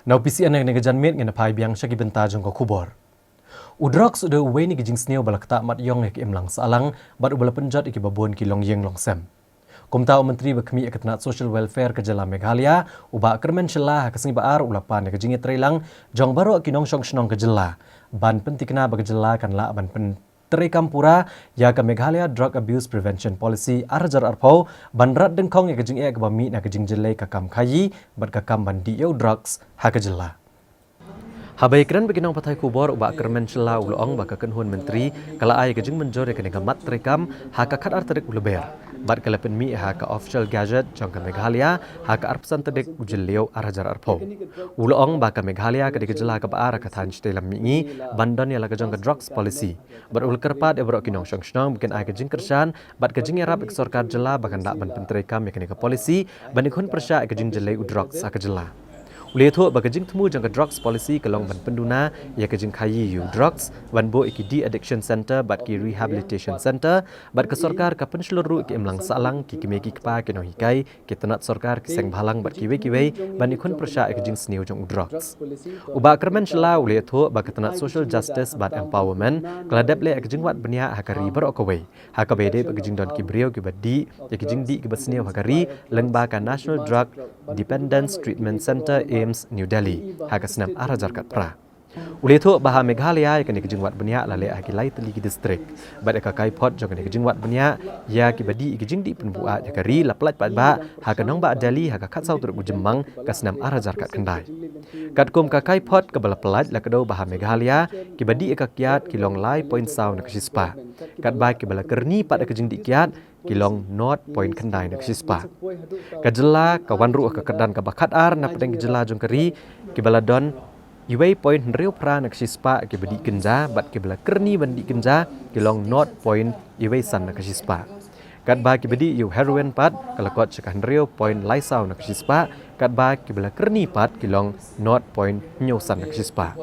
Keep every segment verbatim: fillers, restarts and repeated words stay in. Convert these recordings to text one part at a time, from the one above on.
Na U P C N ha kane ka janmiet ngin phai biang sha ki bynta jong ka khubor. U drugs u dei uwei na ki jingsniew ba la ktah mat ïong ïa ki imlang sahlang bad uba la pynjot ïa kiba bun ki longïing longsem. Kumta u Myntri ba khmih ïa ka tnat Social Welfare ka jylla Meghalaya, u Bah Kyrmen Shylla, ha ka sngi ba ar u la pan ïa ka jingïatreilang jong baroh ki nongshong shnong ka jylla ban pynthikna ba ka jylla kan lah ban pyn treikam pura ïa ka Meghalaya Drug Abuse Prevention Policy ar hajar arphew, ban rat dyngkhong ïa ka jingeh kaba mih na ka jingjyllei ka kam khaïi bad ka kam ban dih ïa u drugs ha ka jylla. Haba ïakren bad ki nongpathai khubor, u Bah Kyrmen Shylla u la ong ba ka kynhun myntri ka la ai ka jingmynjur ïa kane ka mat treikam ha ka khatar tarik u Lber bad ka la pynmih ha ka Official Gazette jong ka Meghalaya ha ka arphew san tarik u Jylliew ar hajar arphew. U la ong ba ka Meghalaya ka dei ka jylla kaba ar ha ka thaiñ shatei lam mihngi ban don ïa la ka jong ka drugs policy. Bad u la kyrpad ïa baroh ki nongshong shnong ba kin ai ka jingkyrshan bad ka jingïarap ïa ka sorkar jylla ba kan lah ban pyntreikam ïa kane ka policy ban ïakhun pyrshah ïa ka jingjyllei u drugs ha ka jylla. U la ïathuh ba ka jingthmu jong ka drugs policy ka long ban pynduna ïa ka jingkhaïi ïa u drugs, ban buh ïa ki de-addiction centre bad ki rehabilitation centre, bad ka sorkar ka pynshlur ruh ïa ki imlang sahlang, ki kmie ki kpa, ki nonghikai, ki tnat sorkar, ki seng bhalang bad kiwei kiwei ban ïakhun pyrshah ïa ka jingsniew jong u drugs. U Bah Kyrmen Shylla u la ïathuh ba ka tnat Social Justice bad Empowerment ka la dep leh ïa ka jingwad bniah ha ka ri baroh kawei, ha kaba ïadei bad ka jingdon ki briew kiba dih ïa ka jingdih kiba sniew ha ka ri, lyngba ka National Drug Dependence Treatment Centre, AIIMS, New Delhi, ha ka snem ar hajar khatphra. U la ïathuh ba ha Meghalaya ïa kane ka jingwad bniah la leh ha ki lai tylli ki distrik. Bad ïa ka kaiphod jong kane ka jingwad bniah ïa kiba dih ïa ka jingdih pynbuaid ha ka ri la pyllait paidbah ha ka nongbah Delhi ha ka khatsaw tarik u Jymmang ka snem ar hajar khatkhyndai. Katkum ka kaiphod kaba la pyllait, la kdew ba ha Meghalaya kiba dih ïa ka kiad ki long lai point saw na ka shispah, katba kiba la kyrni pat ïa ka jingdih kiad ki long nought point khyndai na ka shispah. Ka jylla ka wan ruh ha ka kyrdan kaba khatar na pdeng ki jylla jong ka ri, kiba la don uwei point hynriew phra na ka shispah kiba dih kynja, bad kiba la kyrni ban dih kynja ki long nought point uwei san na ka shispah. Katba kiba dih ïa u heroin pat ka la kot sha ka hynriew point lai saw na ka shispah, katba kiba la kyrni pat ki long nought point hynñiew san na ka shispah.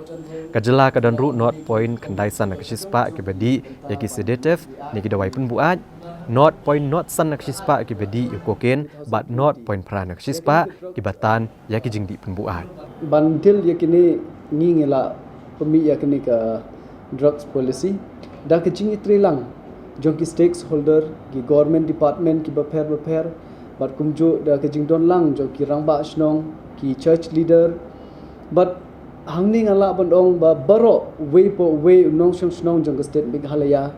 Ka jylla ka don ruh nought point khyndai san na ka shispah kiba dih ïa ki sedative ne ki dawai pynbuaid, nought point nought san na ka shispah kiba dih ïa u cocaine, bad nought point phra na ka shispah kiba tan ïa ki jingdih pynbuaid. Ban dil ïa kine ngi ngi la pynmih ïa kine ka drugs policy da ka jingïatreilang jong ki stakeholder, ki government department kiba pher ba pher, bad kumjuh da ka jingdon lang jong ki rangbah shnong, ki church leader, bad hangne nga lah ban ong ba baroh uwei pa uwei u nongshong shnong jong ka state Meghalaya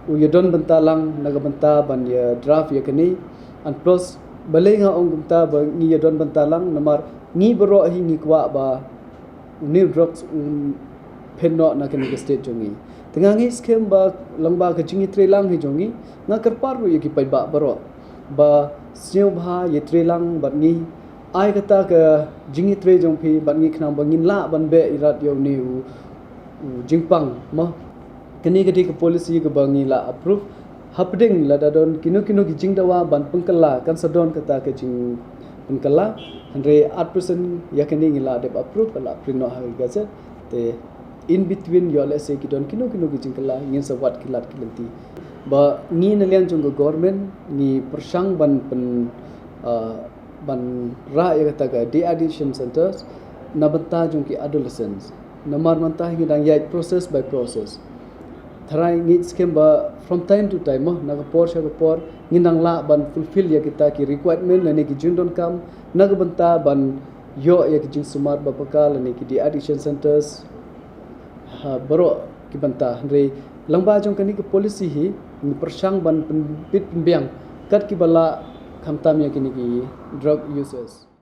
u ïadon bynta lang na ka bynta ban ïa draft ïa kane. And plus, balei nga ong kumta ba ngi ïadon bynta lang, namar ngi baroh hi ngi kwah ba une u drugs un phet noh na kane ka state jong ngi. Te nga ngeit skhem ba lyngba ka jingïatreilang hi jong ngi, nga kyrpad ruh ïa ki paidbah baroh ba sngewbha ïatreilang bad ngi, ai kata ka jingïatrei jong phi bad ngi khnang ba ngin lah ban beh irat ïa une u, u jingpang, mo. Kane ka dei ka policy kaba ngi la approve. Hapdeng lada don kino kino ki jingdawa ban pynkylla, kan sa don kata ka jingpynkylla. Hynrei at present ïa kane ngi la dep approve, la print noh ha ka gazette. Te in between ïoh lehse ki don kino kino ki jingkylla, ngin sa wad ki lad ki lynti. Ba ngi na liang jong ka government ngi pyrshang ban pyn, ah, ban rah ïa kata ka de-addiction centres na bynta jong ki adolescents. Namar mynta hi ngi dang ïaid process by process. Tharai ngi skhem ba from time to time, mo, na ka por sha ka por, ngin dang lah ban fulfill ïa kita ki requirement lane ki jingdonkam na ka bynta ban ïoh ïa ki jingsumar ba paka lane ki de-addiction centres ha baroh ki bynta. Hynrei lyngba jong kane ka policy hi ngi pyrshang ban pynbit pynbiang kat kiba lah khamtam ïa kine ki drug users.